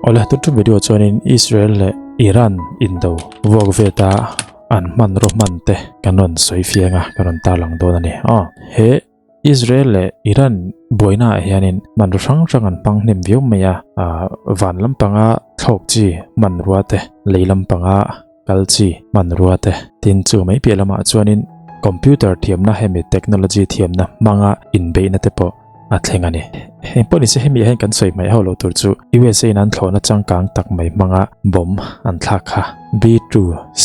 Awle tun tum video chuanin Israel leh Iran indo vuak vet a an hmanraw hman te kan rawn sawi fiang a kan rawn tarlang dawn a ni. Aw he Israel leh Iran buaina ah hianin hmanraw hrang hrang an hmang hnem viau mai a, ah van lampanga thlawk chi hmanrua te lei lampanga kal chi hmanrua te tin chu mai piah lamah chuanin computer thiamna hemi technology thiamna hmanga inbeihna te pawh a thleng a ni. Heng pawh nise hemi ah hian kan sawi hmaih ho lo tur chu USA in an thlawhna changkang tak mai hmanga bomb an thlak kha B-2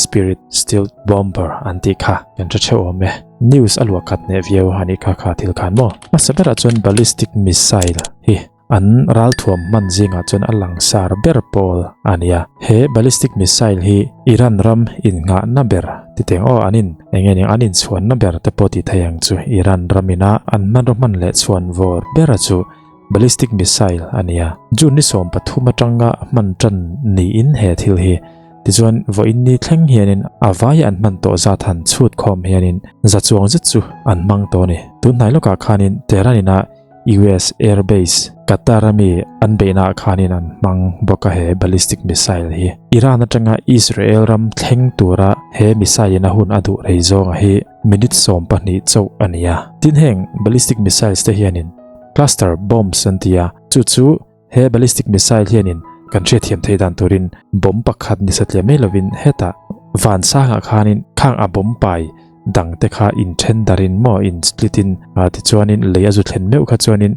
Spirit Stealth Bomber an tih kha kan hre theuh awm e. News a luah khat hneh viau a nih kha kha thil khan maw. Hmasa berah chuan ballistic missile hi An ralthuam hman zingah chuan a langsar ber pawl a ni a. He ballistic missile hi Iran ram innghahna ber ti teng aw an in eng nge ning an inchhuanna ber te pawh ti thei ang chu Iran ram ina an hmanraw hman leh chhuan vawr bera chu ballistic missile a ni a. June ni 13 atanga hman tan niin he thil hi tichuan vawiin ni thleng hianin a vaia an hman tawh zat han chhut khawm hianin za chuang zet chu an hmang tawh a ni. Tunhnai lawkah khanin Tehran ina US Air Base, Qatar a mi an beihna ah khanin an hmang bawk a he ballistic missile hi. Iran atanga Israel ram thleng tura he missile in a hun a duh rei zawnga hi minute 12 chauh a ni a. Tin heng ballistic missiles te hianin cluster bombs an ti a, chu chu he ballistic missile hianin kan hriatthiam theih dan turin bomb pakhat ni satliah mai lovin hetah van sangah khanin khang a bomb pai dang te kha in then darin maw in split in ah tichuanin lei a zu thlen meuh kha chuanin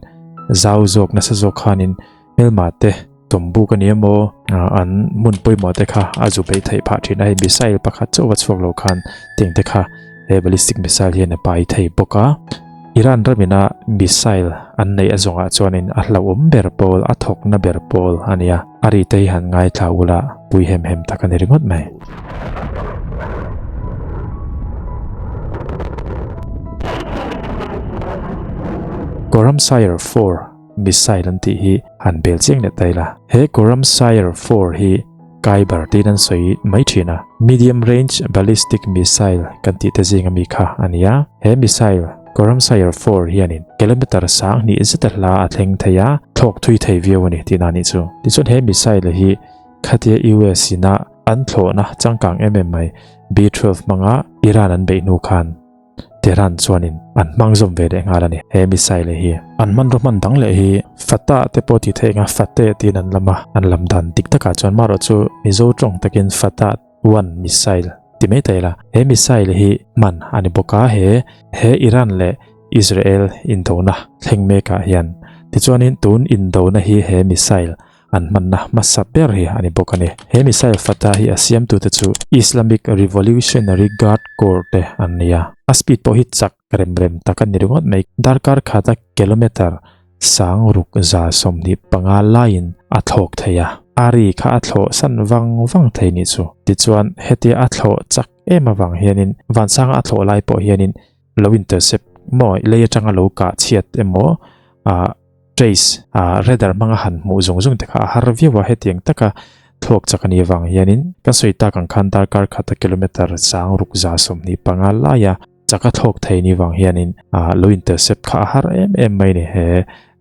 zau zawk nasa zawk khanin hmelma te tawmbuk a ni emaw ah an hmun pawimawh te kha a zu beih theih phah thin a hei missile pakhat chauh va chhuak lo khan teng te kha he ballistic missile hian a pai thei bawk a Iran ramina missile an neih a zawngah chuanin a hlauhawm ber pawl a thawkna ber pawl a nia a ri te hi han ngaithla ula pui hem hem tak a ni ringawt mai. Khorramshahr 4 missile an tih hi han bel chiang leh ta ila. He Khorramshahr 4 hi Kyber tiin an sawi mai thin a. Medium range ballistic missile kan tih te zinga mi kha a ni a. He missile Khorramshahr 4 hianin kilometer 20 zeta hla a thleng thei a, thlawk thui thei viau a ni tihna a nih chu. Tichuan he missile hi khatia US ina an thlawhna changkang em em mai B-12 hmanga Iran an beih hnu khan Tehran chuanin an hmang zawm ve leh nghal a ni. He missile hi an hmanraw hman dang leh hi Fatah te pawh ti theih anga Fateh tiin an lam a, an lam dan dik takah chuan marawh chu Mizo tawng takin Fatah one missile ti mai ta ila. He missile hi hman a ni bawk a, he he Iran leh Israel indona thleng mekah hian tichuanin tun indona hi he missile an hmanna hmasa ber hi a ni bawk a ni. He missile Fatah hi a siamtute chu Islamic Revolutionary Guard Corps te an ni a. A speed pawh hi chak rem rem tak a ni ringawt mai. Darkar khata kilometer 6125 laiin a thlawk thei a. A ri kha a thlawh san vang vang thei nih chu. Tichuan hetia a thlawh chak em avang hianin vansanga a thlawh lai pawh hianin lo intercept maw lei atanga lo kah chhiat emaw ah trace ah radar hmanga han hmuh zung zung te kha a har viau a hetiang taka thluak chak a nih avang hianin kan sawi tak ang khan darkar khata kilometer 625 laia chaka thlawk thei ni vang hianin ah lo intercept kha a har em em mai ni he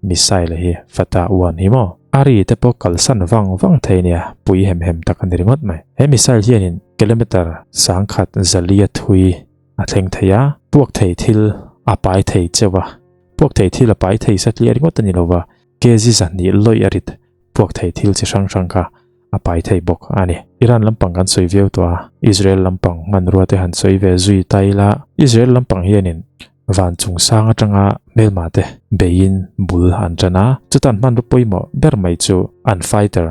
missile hi Fatah 1 hi maw a ri te pawh kalsan vang vang thei nia pui hem hem tak a ni ringawt mai he missile hianin kilometer 1,400 thui a thleng thei a, puak thei thil a pai thei cheuh a, puak thei thil a pai thei satliah ringawt a ni lova, kg 2 lawih a rit puak thei thil chi hrang hrang kha a pai thei bawk a ni. Iran lampang kan sawi viau tawh a, Israel lampang hmanrua te han sawi ve zui ta ila, Israel lampang hianin van chung sang atanga hmelma te beiin bul an tan a, chutan hmanrua pawimawh ber mai chu an fighter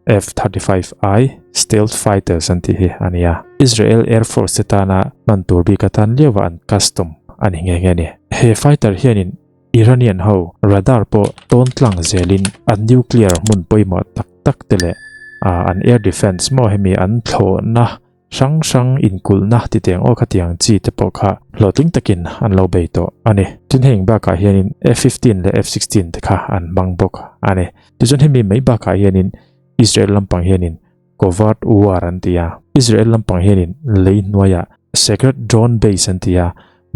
F-35I Stealth Fighters an tih hi a ni a, Israel Air Force te tana hman tur bik atan liauah an custom a ni nghe nghe a ni. He fighter hianin Iranian ho radar pawh tawn tlang zelin an nuclear hmun pawimawh tak tak te leh an air defense maw hemi an thlawhna Hrang hrang inkulhna ti teng aw khatiang chi te pawh kha hlawhtling takin an lo bei tawh a ni. Tin heng bakah hianin F-15 leh F-16 te kha an hmang bawk a ni. Tichuan hemi mai bakah hianin Israel lampang hianin covert war an ti a. Israel lampang hianin lei hnuaiah secret drone base an ti a.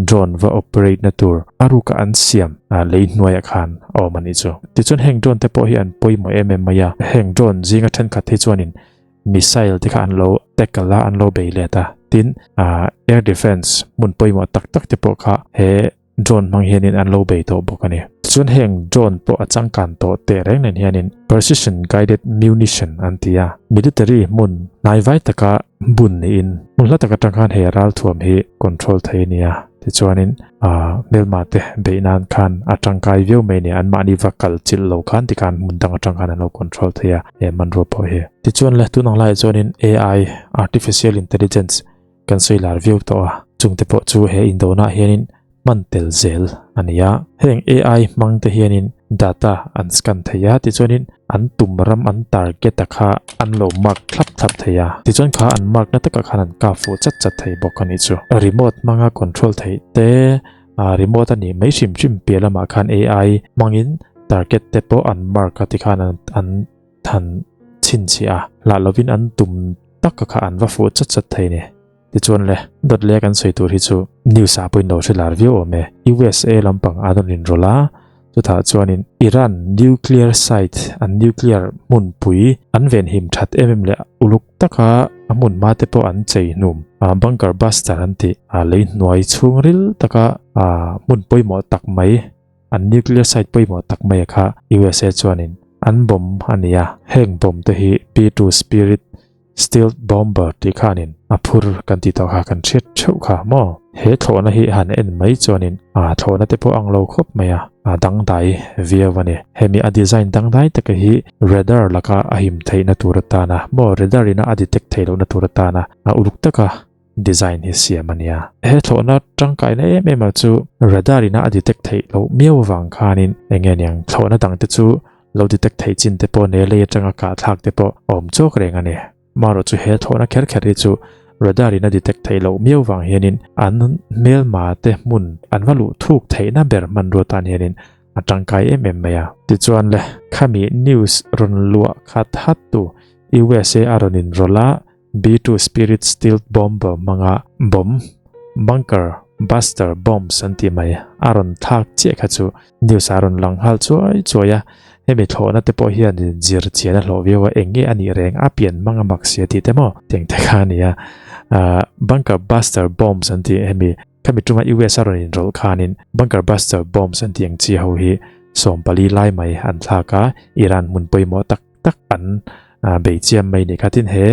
drone va operate na tur a ruka an siam lei hnuaiah khan a awm a nih chu. Tichuan heng drone te pawh hi an pawimawh em em mai a, heng drone zinga thenkhat hi chuanin missile te kha an lo tackle a, an lo bei let a, tin air defence hmun pawimawh tak tak te pawh kha he drone hmang hianin an lo bei tawh bawk a ni. Tichuan heng drone pawh a changkan tawh teh reng nen hianin precision guided munition an ti a, military hmun hnaivai taka bun niin hmun hla tak atang khan he ralthuam hi control thei a ni a. Tichuanin hmelma te beih nan khan a tangkai viau mai a ni, anmahni va kal chilh lo khan tikhan hmun dang atang khan an lo control thei a he hmanrua pawh hi. Tichuan le tun ang laiah chuanin AI, Artificial Intelligence, Kan sawi lar viau tawh a, chungte pawh chu he indona ah hianin hman tel zel a ni a. Heng AI hmang te hianin data an scan thei a, tichuanin an tum ram an target a kha an lo mark thlap thlap thei a, tichuan kha an mark na takah khan an kap fuh chat chat thei bawk a nih chu. Remote hmanga control theih te, remote a nih mai hrim hrim piah lamah khan AI hmangin target te pawh an mark a tikhan an than chhinchhiah a, hlah lovin an tum taka kha an va fuh chat chat thei ni. Tichuan le, dawt leh kan sawi tur hi chu news ah pawhin lo hre lar viau awm e. USA lampang an rawn inrawlh a, chutah chuanin Iran nuclear site, an nuclear hmunpui an venhim that em em leh uluk taka a hmun hma te pawh an chei hnum, bunker buster an tih, lei hnuai chhungril taka hmun pawimawh tak mai, An nuclear site pawimawh tak mai a kha USA chuanin an bomb a ni a, heng bomb te hi P-2 Spirit Stealth Bomber tih khanin a phur kan tih tawh kha kan hriat theuh kha maw? He thlawhna hi han en mai chuanin a thlawhna te pawh ang lo khawp mai a, a dangdai viau a ni. Hemi a design dangdai taka hi radar laka a him theihna tur atana maw radar ina a detect theih lohna tur atana a uluk taka design hi siam a nia. He thlawhna tangkaina em em a chu radar ina a detect theih loh miau avang khanin eng nge niang thlawhna dang te chu lo detect theih chin te pawh ne lei atanga kah thlak te pawh a awm chawk reng a ni. Marawh chu he thlawhna kher kher hi chu radar ina detect theih loh miau vang hianin an hmelma te hmun an va luh thuk theihna ber hmanrua tan hianin a tangkai em em mai a. Tichuan le khami news rawn luah khat hat tu USA a rawn inrawlh a, B-2 Spirit Stealth Bomber hmanga bomb, bunker buster bombs an tih mai a rawn thlak chiah kha chu news ah a rawn lang nghal chuai chuai a, hemi thlawhna te pawh hian zir chian a hlawh viau a, eng nge a nih reng a pian hmang a mak sia tih te maw teng te kha a ni a, ah bunker buster bombs an tih hemi khami tuma US a rawn inrawlh khanin bunker buster bombs an tih ang chi ho hi 14 lai mai an thlak a, Iran hmun pawimawh tak tak an bei chiam mai ni kha tin he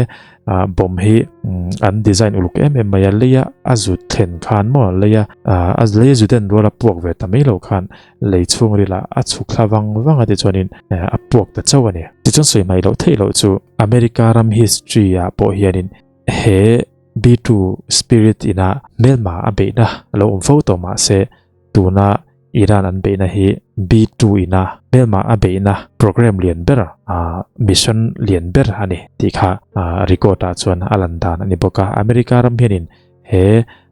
bomb hi an design uluk em em mai a leia a zut thlen khan maw leia a lei a zut en rual a puak ve ta mai lo khan lei chhung rila a chhuk thla vang vang a tichuanin a puak ta chauh a ni. Tichuan sawi mai loh theih loh chu America ram history ah pawh hianin he B2 Spirit ina hmelma a beihna lo awm fo tawh mahse tuna Iran an beihna hi B-2 ina hmelma a beihna program lian ber, mission lian ber a ni tih kha record ah chuan a lan dan a ni bawk a. America ram hianin he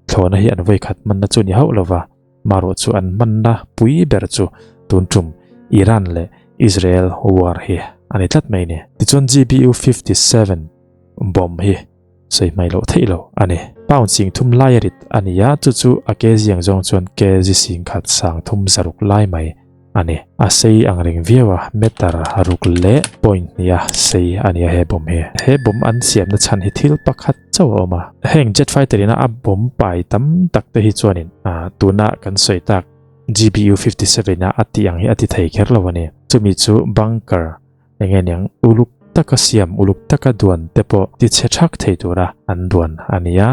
thlawhna hi an vawikhat hmanna chu ni hauh lova, marawh chu an hmanna pui ber chu tun tum Iran leh Israel war hi a ni tlat mai a ni. Tichuan GBU 57 bomb hi Sawi hmai loh theih lo a ni. Pound 30 lai a rit a ni a, chu chu a ke ziang zawng chuan kg 1600 lai mai a ni. A sei ang reng viau a, meter ruk leh point hnih a sei a ni a he bomb hi. He bomb an siamna chhan hi thil pakhat chauh a awm a. Heng jet fighter ina a bomb pai tam tak te hi chuanin tuna kan sawi tak GBU 57 a a tih ang hi a ti thei kher lo a ni. Chumi chu bunker Enge niang uluk taka siam uluk taka duan te pawh ti chhe thak thei tura an duan a ni a.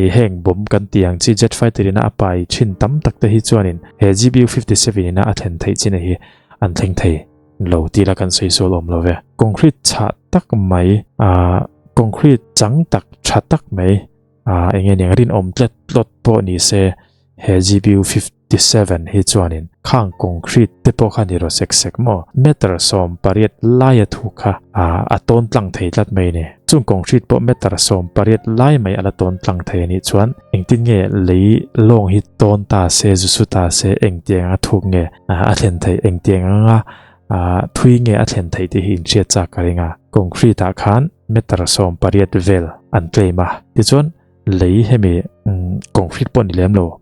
Ih heng bomb kan tih ang chi jet fighter ina a pai thin tam tak te hi chuanin he GBU 57 ina a thlen theih chin hi an thleng thei lo tih la kan sawi sual awm lo ve. Concrete chhah tak mai ah concrete chang tak tha tak mai ah enge niang rinawm tlet tlawt pawh ni se He GBU 57 hi chuanin khang concrete te pawh kha ni rawh sek sek maw? Meter 18 laia thu kha a tawn tlang thei tlat mai a ni. Chung concrete pawh meter 18 lai mai a la tawn tlang thei a nih chuan engtin nge lei lawng hi tawn ta se, zu su ta se, engtiang anga thuk nge a thlen theih, engtiang anga thui nge a thlen theih tih hi inhriat chak ka ring a. Concrete ah khan meter 18 vel an claim a, tichuan, Lei hemi concrete pawh ni lem lo.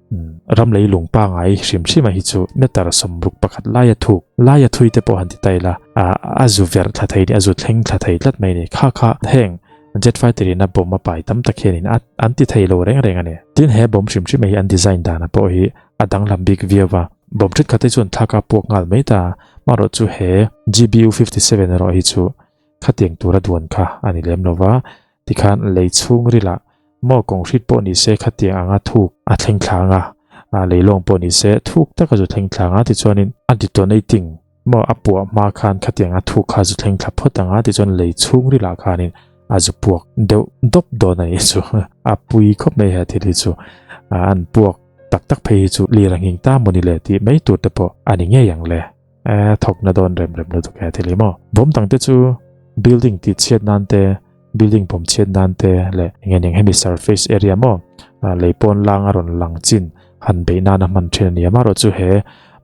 Ram leilung pangai hrim hrima hi chu meter 61 laia thuk laia thui te pawh han ti ta ila a zu verh thla thei ni a zu thleng thla thei tlat mai ni kha kha heng jet fighter in a bomb a pai tam tak hianin a an ti thei lo reng reng a ni. Tin he bomb hrim hrima hi an design dana pawh hi a danglam bik viau a, bomb thenkhat te chuan thlak a puak nghal mai ta, amaherawh chu he GBU 57 erawh hi chu khatiang tura duan kha a ni lem lo va, tikhan lei chhungrilah maw kawng hrit pawh ni se khatiang anga thuk a thleng thlang a, lei lawng pawh ni se thuk taka zu thleng thlang a, tichuanin a detonating maw a puah hma khan khatiang a thuk kha zu thleng thla phawt ang a, tichuan lei chhungrilah khanin a zu puak deuh dawp dawn a nih chu, a pui khawp mai he thil hi chu an puak tak tak phei hi chu lir a nghing ta maw ni le tih mai tur te pawh a ni ngei ang le. E thawkna dawn rem rem lutuk he thil hi maw. Bawm dang te chu building tih chhiat nan te, building bawm chhiat nan te leh eng eng hemi surface area maw lei pawn lang a rawn lang chin han beih nan a hman thin a ni a. Amaherawhchu he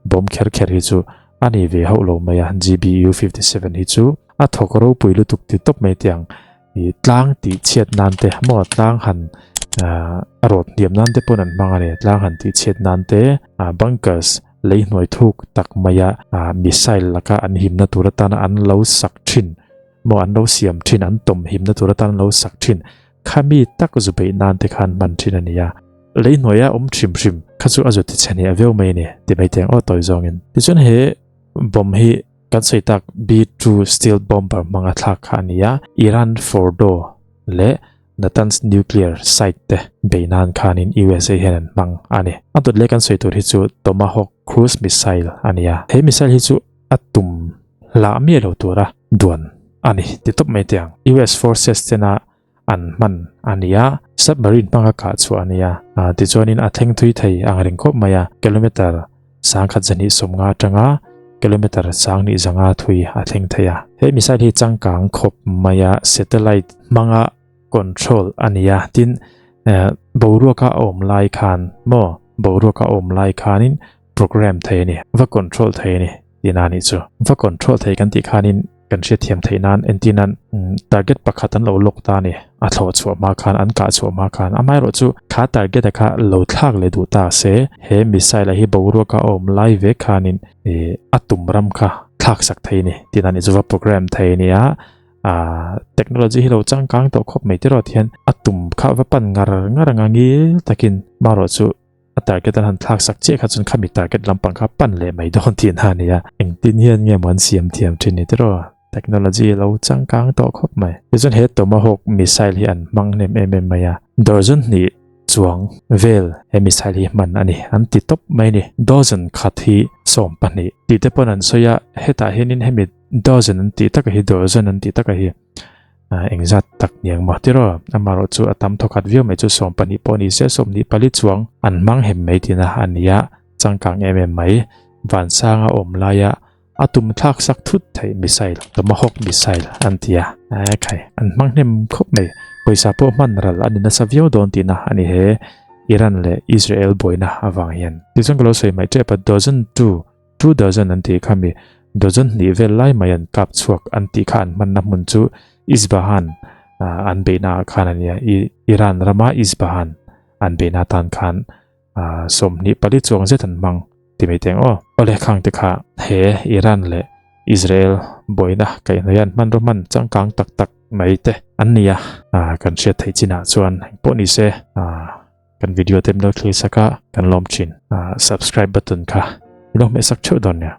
bawm kher kher hi chu a ni ve hauh lo mai a, GBU 57 hi chu a thawk ropui lutuk ti tawp mai tiang i tlang tih chhiat nan te maw tlang han a rawt hniam nan te pawn an hmang a ni. Tlang han tih chhiat nan te bunkers lei hnuai thuk tak maia missile laka an himna tur atana an lo sak thin maw an lo siam thin an tawm himna tur atana an lo sak thin khami tak zu beih nan te khan hman thin a ni a. Lei hnuaia awm hrim hrim kha chu a zu ti chhe hniah viau mai a ni ti mai teng aw tawi zawngin. Tichuan he bomb hi kan sawi tak B-2 stealth bomber hmanga thlak kha a ni a, Iran Fordow leh Natanz nuclear site te beih nan khanin USA hian an hmang a ni. A dawt leh kan sawi tur hi chu Tomahawk cruise missile a ni a, he missile hi chu a tum hlah miah lo tura duan a ni ti tawp mai teh ang. US forces tena an hman a ni a, submarine hmanga kah chhuah a ni a, tichuanin a thleng thui thei ang reng khawp mai a, kilometer 1250 atanga kilometer 1200 thui a thleng thei a. He missile hi changkang khawp mai a, satellite hmanga control a ni a, tin boruaka a awm lai khan maw boruaka a awm lai khanin program thei a ni, va control thei a ni tihna a nih chu. Va control thei kan tih khanin kan hriatthiam theih nan entir nan target pakhat an lo lawk ta a ni, a thlawh chhuah hma khan an kah chhuah hma khan amaherawh chu kha target a kha lo thlak leh duh ta se he missile a hi boruaka a awm lai vek khanin ih a tum ram kha thlak sak thei a ni tihna a nih chu va program thei a ni a. Ahh technology hi lo changkang tawh khawp mai tiraw tihian a tum kha va pan ngar ngar anga ngil takin marawh chu a target an han thlak sak chiah kha chuan khami target lampang kha pan leh mai dawn tih na a ni a, engtin hian nge maw an siam thiam thin ni tiraw technology lo changkang tawh khawp mai. Tichuan he Tomahawk missile hi an hmang hnem em em mai a, dozen hnih chuang vel he missile hi hman a ni an ti tawp mai a ni, dozen khat hi 12 tih te pawn an sawi a, hetah hianin hemi Dozen an tih taka hi dozen an tih taka hi engzat tak niang maw tiraw amaherawh chu a tam thawkhat viau mai chu 12 pawh ni se 24 chuang an hmang hem mai tina a ni a changkang em em mai vansanga awm laia a tum thlak sak thut theih missile tomahawk missile an ti a khai an hmang hnem khawp mai pawisa pawh hman ral a ni nasa viau dawn tina a ni he Iran leh Israel buaina avang hian tichuan ka lo sawi mai tep a dozen two Two dozen an tih kha mi dozen hnih vel lai mai an kap chhuak an tih kha an hmanna hmun chu Isbahan an beihna ah khan a nia. Iran rama Isbahan an beihna atan khan 24 chuang zet an hmang ti mai teng aw. Awle khang te kha he Iran leh Israel buaina kaihhnawih an hmanraw hman changkang tak tak mai te an nia. Kan hriat theih chinah chuan engpawh ni se. Kan video te min lo thlir sak a, kan lawm thin. Subscribe button kha min lo hmeh sak theuh dawn nia.